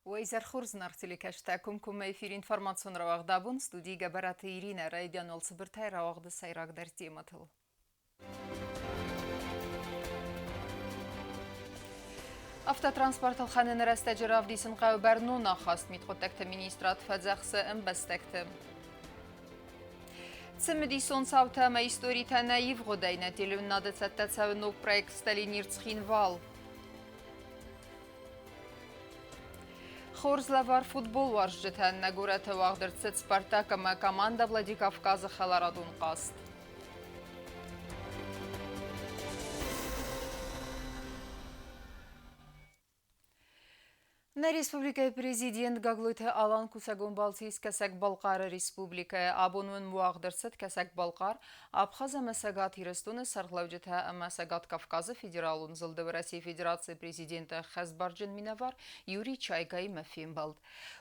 Уӕ изӕр хорз, зынаргъ телекӕсджытӕ! Комкоммӕ эфир информацион рауагъд абон студийы Гӕбӕраты Иринӕ райдиан уал цыбыртӕй рауагъды сӕйрагдӕр темӕтыл. Автотранспорт ӕлхӕныны рӕстӕджы равдисын хъӕуы бӕрнон ахаст мидхъуыддӕгты министрад фӕдзӕхсы ӕмбӕстӕгты. Цымыдисон цаутӕ ӕмӕ историтӕ нӕ ивгъуыдӕй нӕ телеуынынады цӕттӕ цӕуы ног проект «Сталинир Цхинвал». Хорз лӕвар футболуарзджытӕн нӕ горӕты уагъд ӕрцыд «Спартак» ӕмӕ командӕ Владикавказы хӕларадон хъазт. Нӕ республикӕйы президент Гаглойты Алан кусӕгон балцы ис Кӕсӕг-Балхъары республикӕйы. Абон уын уагъд ӕрцыд Кӕсӕг-Балхъар, Абхаз ӕмӕ Цӕгат Ирыстоны сӕргълӕуджытӕ ӕмӕ Цӕгат Кавказы Федералон зылды Уӕрӕсейы Федерацийы президенты хӕсбарджын минӕвар Юрий Чайкаимӕ фембӕлд.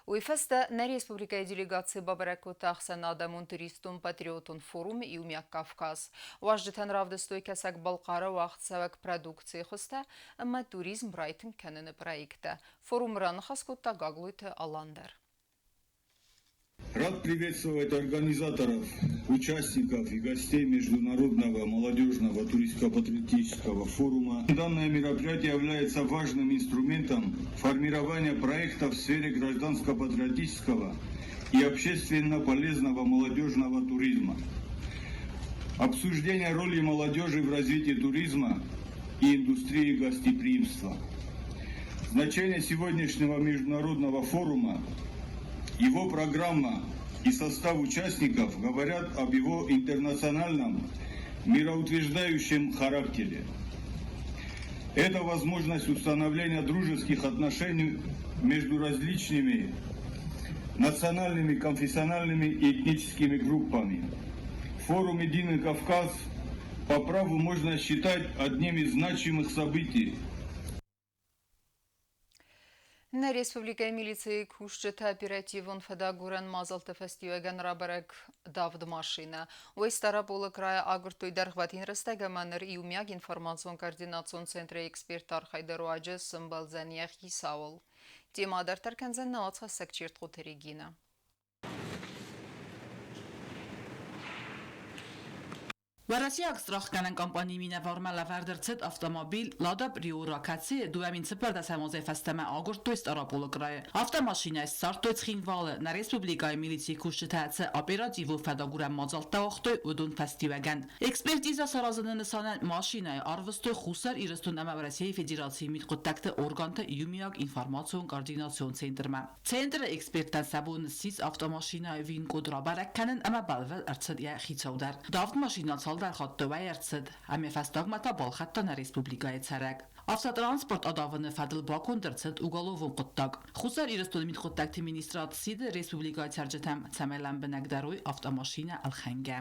Уый фӕстӕ нӕ республикӕйы делегаци бабӕрӕг кодта ӕхсӕнадӕмон туристон-патриотон форум «Иумиаг Кавказ». Уазджытӕн равдыстой Кӕсӕг-Балхъары уагъдцӕуӕг продукцийы хуызтӕ ӕмӕ туризм райтынг кӕныны проекттӕ. Форумы раныхас кодта Гаглойты Алан дӕр. Рад приветствовать организаторов, участников и гостей Международного молодежного туристско-патриотического форума. Данное мероприятие является важным инструментом формирования проектов в сфере гражданско-патриотического и общественно полезного молодежного туризма. Обсуждение роли молодежи в развитии туризма и индустрии гостеприимства. Значение сегодняшнего международного форума, его программа и состав участников говорят об его интернациональном, мироутверждающем характере. Это возможность установления дружеских отношений между различными национальными, конфессиональными и этническими группами. Форум «Единый Кавказ» по праву можно считать одним из значимых событий. Нӕ республикӕйы милицийы кусджытӕ оперативон фӕдагурӕн мадзӕлтты фӕстиуӕгӕн рабӕрӕг давд машинӕ. Уый Стъараполы крайы агуырдтой дӕргъвӕтин рӕстӕг ӕмӕ ныр иумиаг информацион-координацион центры эксперты архайды руаджы сӕмбӕлдзӕн йӕ хицауыл. Темӕ дарддӕр кӕндзӕн нӕ уацхӕссӕг Чертхъоты Регинӕ. Уӕрӕсейаг страхгӕнӕн компанийы минӕвармӕ лӕвӕрд ӕрцыд автомобиль «Лада Приора», кӕцыйы 2014 азӕй фӕстӕмӕ агуырдтой Стъараполы крайы. Автомашинӕ ссардтой Цхинвалы, нӕ республикӕйы милицийы кусджытӕ цы оперативон фӕдагурӕн мадзӕлттӕ уагътой, уыдон фӕстиуӕгӕн. Экспертизӕ саразыны нысанӕн машинӕйы арвыстой Хуссар Ирыстон ӕмӕ Уӕрӕсейы Федерацийы мидхъуыддӕгты органты иумиаг информацион-координацион центрмӕ. Центры эксперттӕн сӕ бон ссис автомашинӕйы вин-код рабӕрӕг кӕнын ӕмӕ бӕлвырд ӕрцыд йӕ хицау дӕр. Давд машинӕ цалдӕр хатты уӕй ӕрцыд, ӕмӕ фӕстагмӕ та балхӕдта нӕ республикӕйы цӕрӕг. Автотранспорт адавыны фӕдыл баконд ӕрцыд уголовон хъуыддаг. Хуссар Ирыстоны мидхъуыддӕгты министрад сиды республикӕйы цӕрджытӕм, цӕмӕй лӕмбынӕг дарой автомашинӕ ӕлхӕнгӕ.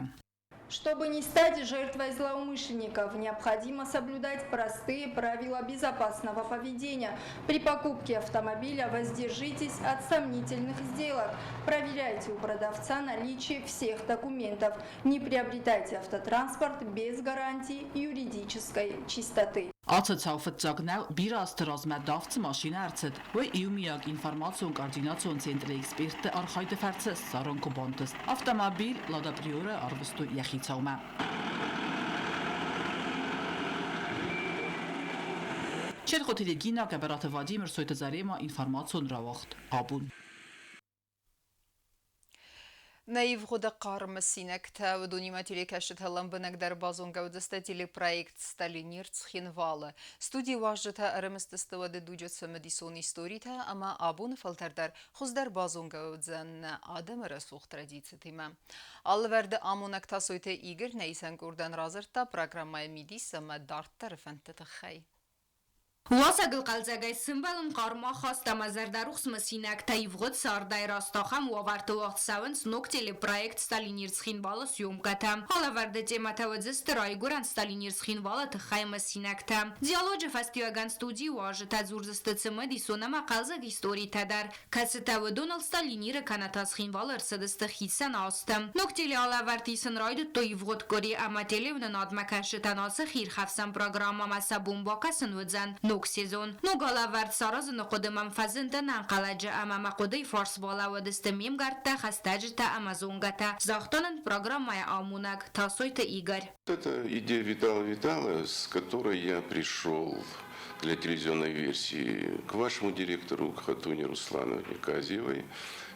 Чтобы не стать жертвой злоумышленников, необходимо соблюдать простые правила безопасного поведения. При покупке автомобиля воздержитесь от сомнительных сделок. Проверяйте у продавца наличие всех документов. Не приобретайте автотранспорт без гарантии юридической чистоты. Ацы цау фыццаг нӕу, бирӕ азты размӕ давд цы машинӕ ӕрцыд, уый иумиаг информацион-координацион центры экспертты архайды фӕрцы ссарын куы бантыст. Автомобиль Лада Приора арвыстой йӕ хицаумӕ. Черхъоты Регина, Гӕбӕраты Владимир, Сойты Зарема, информацион рауагъд абон. Нӕ ивгъуыды хъарм мысинӕгтӕ, уыдонимӕ телекӕсджытӕ лӕмбынӕгдӕр базонгӕ уыдзысты телепроект «Сталинир Цхинвалы». Студийы уазджытӕ ӕрымысдзысты уӕды дуджы цымыдисон историтӕ ӕмӕ абоны фӕлтӕр дӕр хуыздӕр базонгӕ уыдзӕн нӕ адӕмы рӕсугъд традицитимӕ. Алывӕрды амонӕг Тасойты Игорь нӕ исӕн къордӕн радзырдта программӕйы мидис ӕмӕ дарддӕры фӕндты тыххӕй. Уасӕгыл хъӕлдзӕгӕй сымбӕлын хъарм ахаст ӕмӕ зӕрдӕрухс мысинӕгтӕ ивгъуыд цардӕй раст ахӕм уавӕрты уагъд цӕуынц ног телепроект «Сталинир Цхинвалы» съемкӕтӕ. Алӕвӕрды темӕтӕ уыдзысты райгуырӕн Сталинир Цхинвалы тыххӕй мысинӕгтӕ. Диалоджы фӕстиуӕгӕн студийы уазджытӕ дзурдзысты цымыдисон ӕмӕ хъӕлдзӕг историтӕ дӕр, кӕцытӕ уыдоныл Сталиниры кӕнӕ та Цхинвалы ӕрцыдысты хицӕн азты. Ног телеалӕвӕрд исын райдыдтой ивгъуыд къуыри ӕмӕ телеуынынадмӕ кӕсджытӕн ацы хиирхӕфсӕн программӕмӕ сӕ бон бакӕсын уыдзӕн. Ног сезон. Ног алӕвӕрд саразыны хъуыды мӕм фӕзынд ӕнӕнхъӕлӕджы ӕмӕ мӕ хъуыдыйы фарс балӕууыдысты ме мгӕрттӕ, хӕстӕджытӕ ӕмӕ зонгӕтӕ, загъта нын программӕйы амонӕг Тасойты Игорь. Это идея Витала Витала, с которой я пришел для телевизионной версии к вашему директору Хатуне Руслановне Казиевой.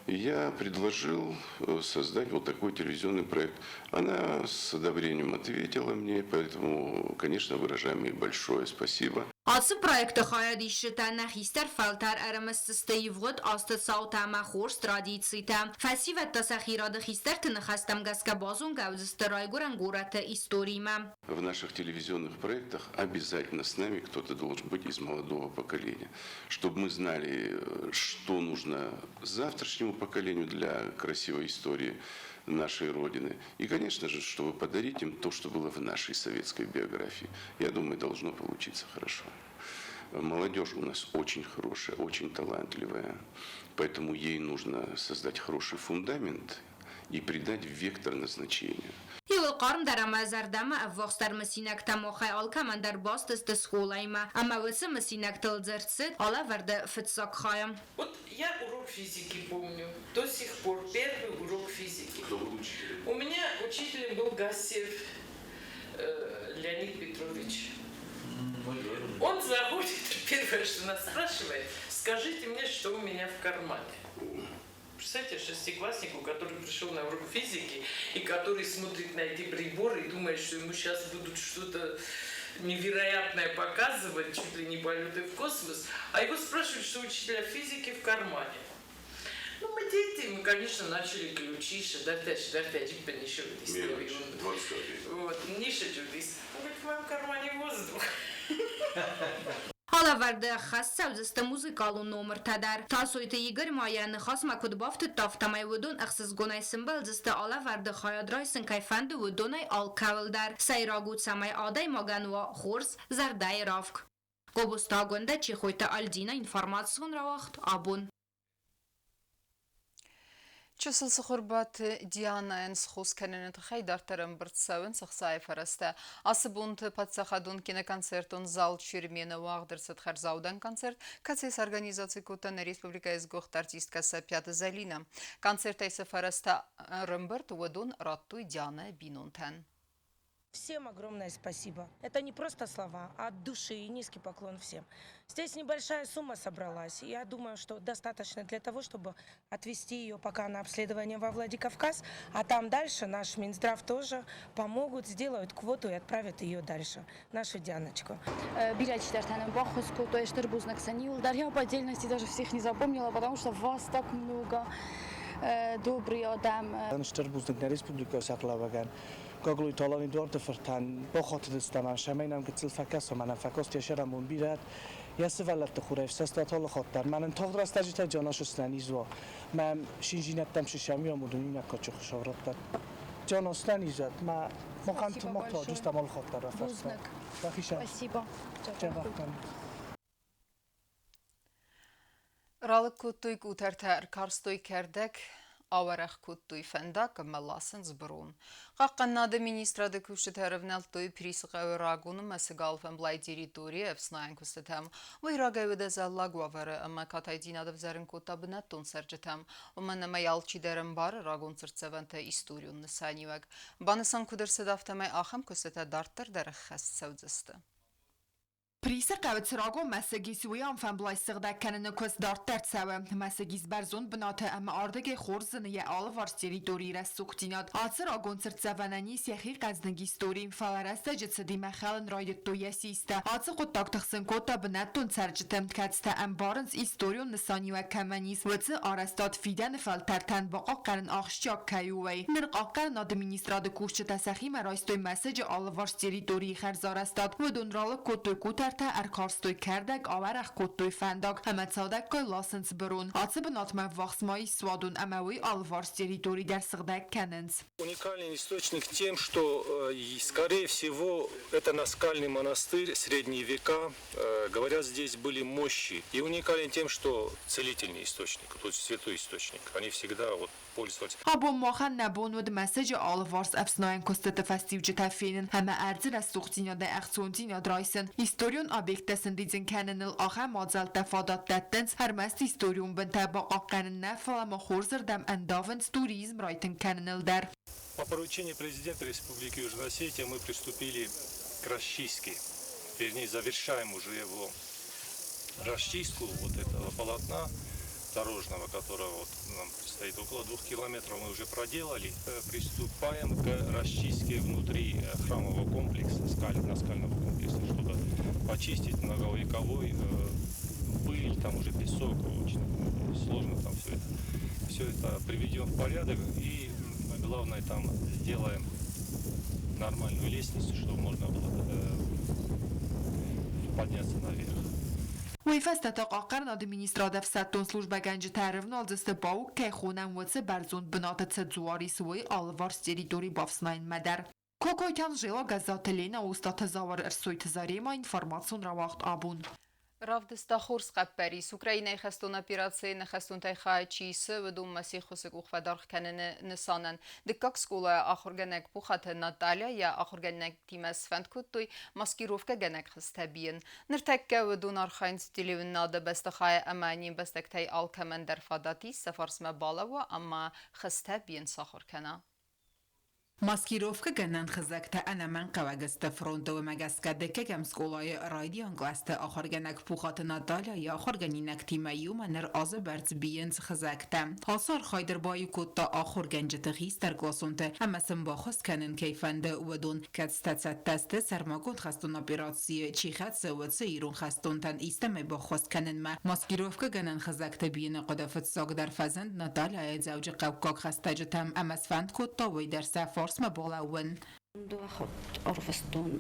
Я предложил создать вот такой телевизионный проект. Она с одобрением ответила мне, поэтому, конечно, выражаем ей большое спасибо. Ацы проекты хайадисджытӕ нӕ хистӕр фӕлтӕр ӕрымысдзысты ивгъуыд азты цаутӕ ӕмӕ хорз традицитӕ. Фӕсивӕд та сӕхи рады хистӕрты ныхӕстӕм гӕсгӕ базонгӕ уыдзысты райгуырӕн горӕты историимӕ. В наших телевизионных проектах обязательно с нами кто-то должен быть из молодого поколения, чтобы мы знали, что нужно завтрашнему поколению для красивой истории нашей Родины. И, конечно же, чтобы подарить им то, что было в нашей советской биографии. Я думаю, должно получиться хорошо. Молодежь у нас очень хорошая, очень талантливая, поэтому ей нужно создать хороший фундамент и придать вектор назначения. Иууыл хъармдӕр ӕмӕ зӕрдӕмӕ ӕввахсдӕр мысинӕгтӕ махӕй алкӕмӕн дӕр баст сты скъолаимӕ. Ӕмӕ уыцы мысинӕгтыл дзырд цыд алӕвӕрды фыццаг хайы. Вот я урок физики помню до сих пор, первый урок физики. Кто был учителем? У меня учителем был Гасев Леонид Петрович. Он заходит, первое, что нас спрашивает, скажите мне, что у меня в кармане. Представляете, шестикласснику, который пришел на урок физики и который смотрит на эти приборы и думает, что ему сейчас будут что-то невероятное показывать, чуть ли не полеты в космос, а его спрашивают, что у учителя физики в кармане. Ну, мы дети, мы, конечно, начали ключи, шедартя, шедартя, Мелочь, 20 копеек. Вот, ниша чудес. Он говорит, в моем кармане воздух. Алӕвӕрды ӕххӕст цӕудзысты музыкалон номыртӕ дӕр. Тасойты Игорь ма йӕ ныхасмӕ куыд бафтыдта, афтӕмӕй уыдон ӕхсызгонӕй сымбӕлдзысты алӕвӕрды хайад райсын кӕй фӕнды, уыдонӕй алкӕуыл дӕр. Сӕйраг у, цӕмӕй адӕймагӕн уа хорз зӕрдӕйы равг. Гобозты Агуындӕ, Чехойты Альдинӕ, информацион рауагъд «Абон». Чысыл Цыхуырбаты Дианӕйӕн схос кӕныны тыххӕй дарддӕр ӕмбырд цӕуынц ӕхцайы фӕрӕзтӕ. Ацы бонты паддзахадон киноконцертон зал Чермены уагъд ӕрцыд хӕрзаудӕн концерт, кӕцыйы сорганизаци кодта нӕ республикӕйы сгуыхт артисткӕ Саппиаты Зӕлинӕ. Концертӕй цы фӕрӕзтӕ ӕрӕмбырд, уыдон радтой Дианӕйы бинонтӕн. Всем огромное спасибо. Это не просто слова, а от души и низкий поклон всем. Здесь небольшая сумма собралась. Я думаю, что достаточно для того, чтобы отвезти ее пока на обследование во Владикавказ, а там дальше наш Минздрав тоже помогут, сделают квоту и отправят ее дальше, нашу Дианочку. Бирӕ чидӕртӕ нын баххуыс кодтой, стыр бузныг сӕ иуылдӕр. Я по отдельности даже всех не запомнила, потому что вас так много, добрые адӕм. Стыр бузныг нӕ республикӕйы сӕргълӕууӕгӕн Гаглойты Алан Эдуарды фыртӕн бахатыдыстӕм, цӕмӕй нӕм гыццыл фӕкӕса, мӕнӕн фӕкаст йӕ сӕрӕнбон бирӕ. Йӕ сывӕллӕтты хурӕй ӕфсӕста алы хатт дӕр. Мӕнӕн тагъд рӕстӕджытӕ Джанашы снӕниз уа. Мӕ шинжинӕдтӕм сысӕм амудын иннӕ кадджы хуыцау радтӕд. Джана снӕниз уӕд. Мӕ махӕн мах таджыстӕм алы хатт дӕр рафӕрста. Спасибо. Джӕбӕхтӕн. Ралыг кодтой къутӕртӕ, ӕркарстой кӕрдӕг, ауӕрӕх кодтой фӕндаг ӕмӕ ласынц брон. Хъахъхъӕнынады министрады кусджытӕ ӕрӕвнӕлдтой Присы хъӕуы рагон мӕсыг алфӕмблай территорийы ӕфснайӕн куыстытӕм. Уый рагӕй уыд ӕдзӕллаг уавӕры ӕмӕ катайдзинад ӕвзӕрын кодта бынӕттон цӕрджытӕм. Уымӕн ӕмӕ алчидӕр ӕмбары рагон цыртдзӕвӕнты историон нысаниуӕг. Банысан куыд ӕрцыд, афтӕмӕй ахӕм куыстытӕ дарддӕр дӕр ӕххӕст цӕудзысты. Присы хъӕуы цырагон мӕсыг ис, уый алфӕмблай сыгъдӕг кӕныны куыст дарддӕр цӕуы. Мӕсыг ис бӕрзонд бынаты ӕмӕ ардыгӕй хорз зыны йӕ алыварс территорийы рӕсугъддзинад. Ацы рагон цыртдзӕвӕнӕн ис йӕхи хъӕздыг истори, фӕлӕ рӕстӕджы цыдимӕ хӕлын райдыдтой йӕ систӕ. Ацы хъуыддаг тыхсын кодта бынӕттон цӕрджыты, кӕцытӕ ӕмбарынц историон нысаниуӕг кӕмӕн ис, уыцы арӕзтад фидӕны фӕлтӕртӕн бахъахъхъӕнын ахсджиаг кӕй у, уый. Ныр хъахъхъӕнынады министрады кусджытӕ сӕхимӕ райстой мӕсыджы алыварс территорийы хӕрзарӕзтад. Уыдон ралыг кодтой къутӕртӕ, ӕркарстой кӕрдӕг, ауӕрӕх кодтой фӕндаг ӕмӕ цадӕггай ласынц бырон. Ацы бынатмӕ ввахс ма ис суадон ӕмӕ уый алыварс территори дӕр сыгъдӕг кӕнынц. Уникальный источник тем, что, скорее всего, это наскальный монастырь средние века. Говорят, здесь были мощи. И уникален тем, что целительный источник, то есть святой источник. Они всегда вот пользовались. Абон махӕн нӕ бон уыд мӕсыджы алыварс ӕфснайӕн куыстыты фӕстиуджытӕ фенын ӕмӕ ӕрдзы рӕсугъддзинадӕй ӕхцондзинад райсын. Историон Историон объекттӕ сӕндидзын кӕныныл ахӕм мадзӕлттӕ фадат дӕттынц ӕрмӕст историон бынтӕ бахъахъхъӕнын нӕ, фӕлӕ ма хорзырдӕм ӕндавынц туризм райтынг кӕныныл дӕр. По поручению президента Республики Южная Осетия мы приступили к расчистке, вернее, завершаем уже его расчистку вот этого полотна дорожного, которого вот нам предстоит около 2 километров, мы уже проделали. Приступаем к расчистке внутри храмового комплекса, наскального комплекса, чтобы почистить многовековой пыль, там уже песок, очень сложно там все это. Все это приведем в порядок и, главное, там сделаем нормальную лестницу, чтобы можно было подняться наверх. Уый фӕстӕ та Хъахъхъӕнынады министрады ӕфсӕддон службӕгӕнджытӕ ӕрӕвналдзысты бау кӕй хонӕм, уыцы бӕрзонд бынаты цы дзуар ис, уый алыварс территори бафснайынмӕ дӕр. Кокойты Анжела, Гӕззаты Лена, Остъаты Зауыр, Ӕрсойты Зарема, информацион рауагъд «Абон». Равдыста хорз хъӕппӕрис. Украинӕйы хӕстон операцийы нӕ хӕстонтӕй хай чи исы, уыдонмӕ се ххуысы къух фӕдаргъ кӕныны нысанӕн. Дыккаг скъолайы ахуыргӕнӕг Пухаты Наталья йӕ ахуыргӕнинӕгтимӕ сфӕнд кодтой маскировкӕгӕнӕг хызтӕ бийын. Ныртӕккӕ уыдон архайынц телеуынынады бӕстыхайы ӕмӕ не мбӕстӕгтӕй алкӕмӕн дӕр фадат ис сӕ фарсмӕ балӕууа ӕмӕ хызтӕ бийын сахуыр кӕна. Маскировкӕгӕнӕн хызӕгтӕ ӕнӕмӕнгхъӕуӕг сты фронты, уымӕ гӕсгӕ дыккӕгӕм скъолайы райдиан кълӕсты ахуыргӕнӕг Пухаты Наталья йӕ ахуыргӕнинӕгтимӕ иумӕ ныр азы бӕрц бийынц хызӕгтӕ. Ацы архайд ӕрбаиу кодта ахуыргӕнджыты, хистӕркъласонты ӕмӕ сын баххуыс кӕнын кӕй фӕнды, уыдон. Кӕцытӕ цӕттӕ сты сӕрмагонд хӕстон операцийы чи хӕцы, уыцы ирон хӕстонтӕн истӕмӕй баххуыс кӕнынмӕ. Маскировкӕгӕнӕн хызӕгты бийыны хъуыды фыццагдӕр фӕзынд Натальяйы дзӕуджыхъӕуккаг хӕстӕджытӕм ӕмӕ сфӕнд кодта уый дӕр сӕ фарсмӕ балӕууын. Дыууӕ ӕрвыстон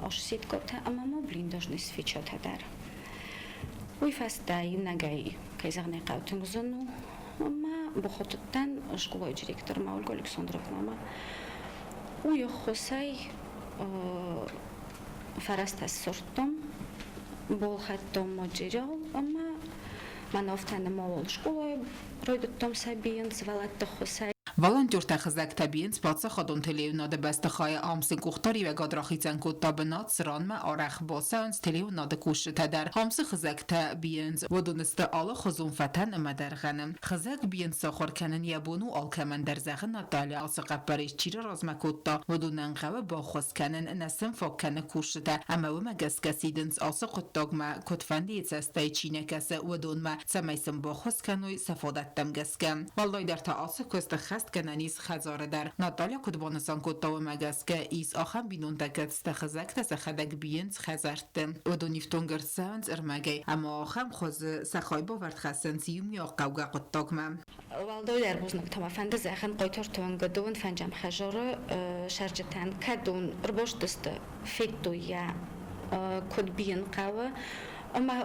ӕссидгӕтӕ ӕмӕ ма блиндажный свечатӕ дӕр. Уый фӕстӕ иунӕгӕй, кӕй зӕгъын ӕй хъӕуы, тынг зын у. Ӕмӕ бахатыдтӕн скъолайы директормӕ Ольга Александровнамӕ. Уый ӕххуысӕй фӕрӕзтӕ ссардтон, балхӕдтон материал ӕмӕ мӕн афтӕ нымауал скъолайы райдыдтам сабийӕн сывӕллӕтты ххуысӕй. Волонтертӕ хызӕгтӕ бийынц паддзахадон телеуынады бӕстыхайы. Ам сын къухдариуӕгад рахицӕн кодта бынат, цыранмӕ арӕх бацӕуынц телеуынады кусджытӕ дӕр. Ам цы хызӕгтӕ бийынц, уыдон сты алыхуызон фӕтӕн ӕмӕ дӕргъӕны. Хызӕг бийын сахуыр кӕнын йӕ бон у алкӕмӕн дӕр, зӕгъы Наталья. Ацы хъӕппӕрис чи размӕ кодта, уыдонӕн хъӕуы баххуыс кӕнын, нӕ сын фаг кӕны кусджытӕ ӕмӕ уымӕ гӕсгӕ сидынц ацы хъуыддагмӕ, куыдфӕндыйы цӕстӕй чи нӕ кӕсы, уыдонмӕ, цӕмӕй сын баххуыс кӕной сӕ фадӕттӕм гӕсгӕ. Уӕлдайдӕр та ацы куысты ххӕстгӕнӕн ис хӕдзары дӕр. Наталья куыд банысан кодта, уымӕ гӕсгӕ ис ахӕм бинонтӕ, кӕцытӕ хызӕгтӕ сӕхӕдӕг бийынц хӕдзӕртты. Уыдон ифтонг ӕрцӕуынц ӕрмӕгӕй ӕмӕ ахӕм хуызы сӕ хайбавӕрд хӕссынц иумиаг хъӕугӕ хъуыддагмӕ. Уӕлдайдӕр бузныг та мӕ фӕнды зӕгъын Хъайтарты уынгы 55-ӕм хӕдзары цӕрджытӕн, кӕд уын ӕрбастысты, федтой йӕ, куыд бийын хъӕуы, ӕмӕ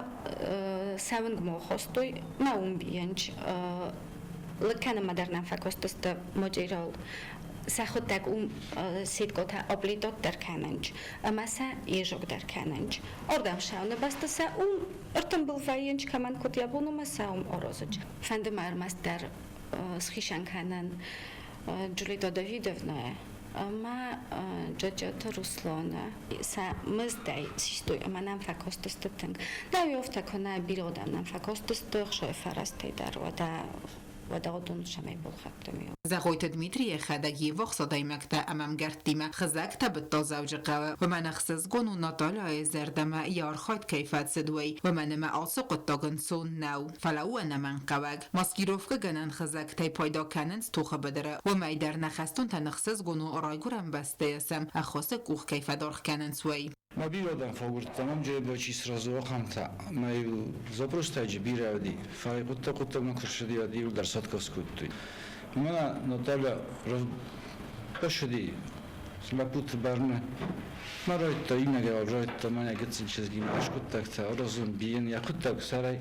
сӕ уынгмӕ ахастой, мӕ уым бийынч. Лыг кӕнынмӕ дӕр нӕм фӕкастысты материал. Сӕхуыдтӕг уым сеткотӕ аплитот дӕр кӕнынч ӕмӕ сӕ ежок дӕр кӕнынч. Ардӕм сӕуыны бӕсты сӕ уым ӕртымбыл вӕййынч, кӕмӕн куыд йӕ бон у, ӕмӕ сӕ уым аразынч. Фӕнды мӕ ӕрмӕстдӕр схицӕн кӕнын Джулита Давидовнӕ ӕмӕ Джаджаты Русланы. Сӕ мыздӕй систой ӕмӕ нӕм фӕкастысты тынг. Нӕ афтӕ куы нӕ бирӕ адӕм нӕм фӕкастысты ӕхсайы фӕрӕзтӕй дӕр, уӕдӕ уӕдӕ уыдон цӕмӕй балхӕдтам. Зӕгъойты Дмитрий йӕхӕдӕг йе ввахс адӕймӕгтӕ ӕмӕ ӕмгӕрттимӕ хызӕгтӕ быдта Дзӕуджыхъӕуы. Уымӕн ӕхсызгон у Натальяйы зӕрдӕмӕ йӕ архайд кӕй фӕцыд, уый. Уымӕн ӕмӕ ацы хъуыддаг ӕнцон нӕу, фӕлӕ у ӕнӕмӕнгхъӕуӕг. Маскировкӕгӕнӕн хызӕгтӕй пайда кӕнынц тохы быдыры. Уымӕй дӕр нӕ хӕстонтӕн ӕхсызгон у райгуырӕн бӕстӕйы сӕм ӕххуысы къух кӕй фӕдаргъ кӕнынц, уый. Ма бирӕ адӕм фӕгуырдтам, ам джебочи сразу ахӕмтӕ, ӕмӕ-иу запростӕджы бирӕ уыди, фӕлӕ хъуыддаг хъуыддагмӕ куы рцыди, уӕд иуылдӕр садков кодтой. Мӕнӕ Наталья башыди лӕппуты бӕрны. Мӕ райдта, иннӕгӕй райдта, мӕнӕ гыццыл чызгимӕ ӕскъуыддӕгтӕ аразын, бийын йӕ хъуыддаг сӕрӕй.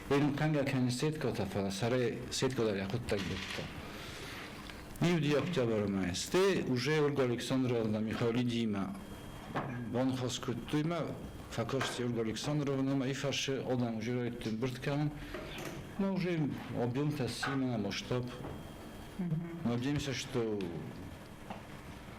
Йын кӕнгӕ кӕны сеткӕтӕ, фӕлӕ сӕрӕй сеткӕ дӕр йӕ хъуыддаг быдта. Иу октябры мӕй. Стӕй уже Ольга Александровна Михайлидиимӕ баныхас кодтой мӕ фӕкасти Ольга Александровнамӕ и фӕрсы адӕм уже райдыдтой ӕмбырд кӕнын. Ну, уже объемтӕ сси мӕнӕ масштаб. Надеемся, что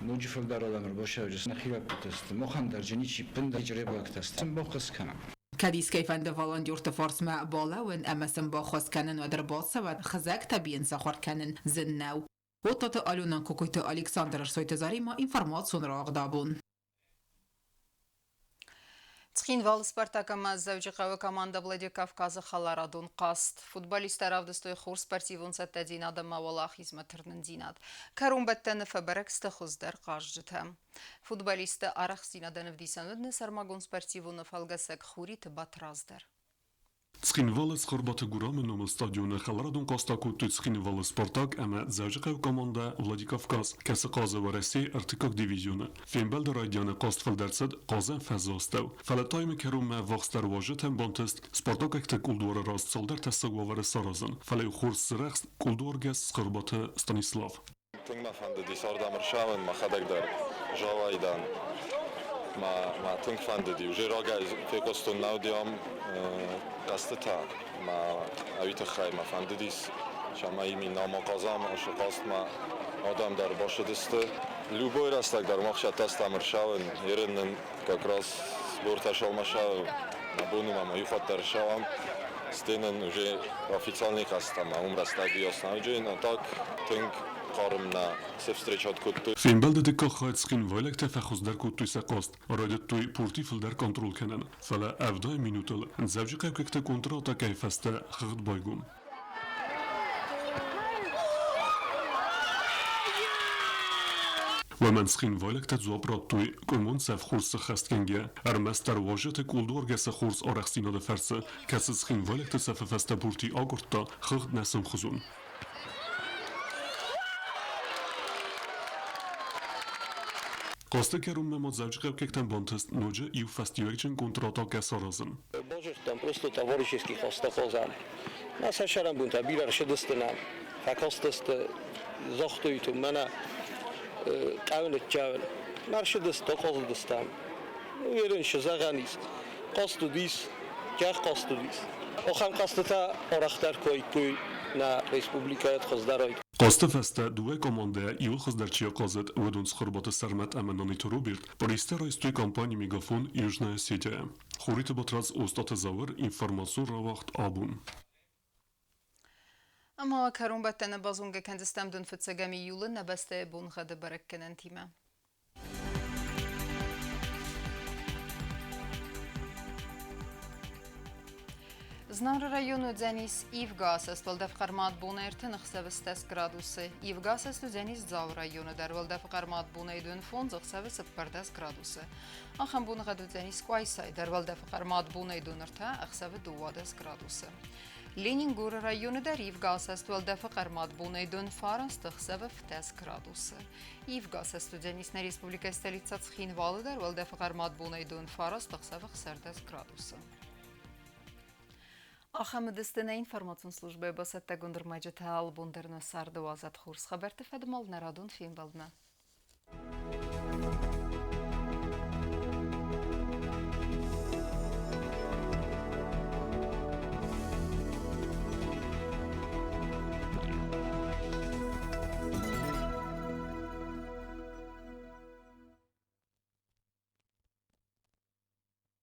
Ноджы фылдӕр адӕм ӕрбацӕуджы нӕхи лӕппутӕ сты, махӕн дӕр джы ничи ппындӕр чъребӕгтӕ сты. Сын баххуыс кӕнӕм. Кӕд искӕй фӕнды волонтерты фарсмӕ балӕууын ӕмӕ сын баххуыс кӕнын, уӕд ӕрбацӕуӕд, хызӕгтӕ бийын сахуыр кӕнын зын нӕу. Оттаты Алена, Кокойты Александр, Ӕрсойты Заремӕ, информацион рауагъд абон. Цхинвалы «Спартак» ӕмӕ Дзӕуджыхъӕуы командӕ Владикавказы хӕларадон хъазт. Футболисттӕ равдыстой хорз спортивон цӕттӕдзинад ӕмӕ уӕлахизмӕ тырнындзинад. Кӕронбӕттӕны фӕбӕрӕг сты хуыздӕр хъазджытӕ. Футболистты арӕхстдзинадӕн ӕвдисӕн уыд нӕ сӕрмагонд спортивон фӕлгӕсӕг Хуриты Батрадз дӕр. Цхинвалы Цхуырбаты Гурамы номыл стадионы хӕларадон хъазт акодтой Цхинвалы «Спартак» ӕмӕ Дзӕуджыхъӕуы командӕ «Владикавказ», кӕцы хъазы Уӕрӕсейы ӕртыккаг дивизионы. Фембӕлды райдианы хъазт фылдӕр цыд хъазӕн фӕзы астӕу, фӕлӕ таймы кӕронмӕ ӕввахсдӕр уазджытӕн бантыст спартакӕгты къулдуары раз цалдӕр тӕссаг уавӕры саразын, фӕлӕ-иу хорз сырӕхст къулдуаргӕс Цхуырбаты Станислав. Тынг мӕ фӕндыди ардӕм ӕрцӕуын, мӕхӕдӕг дӕр залӕй дӕн. Мӕ тынг фӕндыди. Уже рагӕй фехъуыстон нӕ уыди ам хъӕзтытӕ. Мӕ уый тыххӕй мӕ фӕндыдис, цӕмӕй именно ма хъазӕм ацы хъазтмӕ. Адӕм дӕр басыдысты. Любой рӕстӕг дӕр мах цӕттӕ стӕм ӕрцӕуын. Ерын нын как раз сбортӕ сӕумӕсӕ нӕ бон у ӕмӕ иу хатт дӕр ссӕуӕм. Стӕй нын уже официальный хъазтӕ ма уым рӕстӕг яснауджын, а так тынг хъарм нӕ се встречат кодтой. Фембӕлды дыккаг хай цхинвайлӕгтӕ фӕхуыздӕр кодтой сӕ хъазт, райдыдтой пурти фылдӕр контрол кӕнын, фӕлӕ 70 минутыл дзӕуджыхъӕуккӕгты контратакӕйы фӕстӕ хыгъд байгом. Уымӕн цхинвайлӕгтӕ дзуапп радтой къуымон цӕф хорз сыххӕстгӕнгӕ, ӕрмӕстдӕр уазджыты къулдуаргӕсы хорз арӕхстдзинады фӕрцы, кӕцы цхинвайлӕгты цӕфы фӕстӕ пурти агуырдта, хыгъд нӕ сӕмхуызон. Хъазты кӕронмӕ ма дзӕуджыхъӕуккӕгтӕн бантыст ноджы иу фӕстиуӕгджын контратакӕ саразын. Базыдтам просто товарищеский хъазтӕ хъазӕм. Нӕ сӕ сӕрӕнбонтӕ бирӕ рсыдысты нӕм, фӕкастысты, загътой, мӕнӕ хъӕуы ныццӕуын. Мӕ рсыдысты, хъазыдыстӕм. Уверен, зӕгъӕн ис, хъазт уыдис, кӕх хъазт уыдис. Ахӕм хъӕзтытӕ арӕхдӕр кодтой нӕ республикӕйы хуыздӕрӕй. Хъазты фӕстӕ дыууӕ командӕйӕ иуыл хуыздӕр чи ахъазыд, уыдон Цхуырбаты Сӕрмӕт ӕмӕ Наниты Роберт призтӕ райстой компани «Мегафон» Южная Осетия. Хуриты Батрадз, Остъаты Зауыр, информацион рауагъд абон. Ӕмӕ кӕронбӕттӕны базонгӕ кӕндзыстӕм дын фыццӕгӕм июлы нӕ бӕстӕйы боныгъӕды бӕрӕггӕнӕнтимӕ. Знауыры районы уыдзӕнис ивгӕ асӕст уӕлдӕф хъӕрмад бонӕй 30 ӕхсӕвы 10 градусы. Ивгӕ асӕст уыдзӕнис Дзауы районы дӕр уӕлдӕфы хъӕрмад бонӕй 25 ӕхсӕвы 14 градусы. Ахӕм боныгъӕд уыдзӕнис Къуайсайы дӕр уӕлдӕфы хъӕрмад бонӕй 23 ӕхсӕвы 12 градусы. Ленингоры районы дӕр ивгӕ асӕст уӕлдӕфы хъӕрмад бонӕй 29 ӕхсӕвы 10 градусы. Ивгӕ асӕст уыдзӕнис нӕ республикӕйы столицӕ Цхинвалы дӕр уӕлдӕфы хъӕрмад бонӕй 29 ӕхсӕвы 16 градусы. Ахӕм уыдысты нӕ информацион службӕйы бацӕттӕгонд ӕрмӕджытӕ алыбон дӕр нӕ царды уадзӕд хорз хабӕртты фӕдыл нӕ радон фембӕлдмӕ.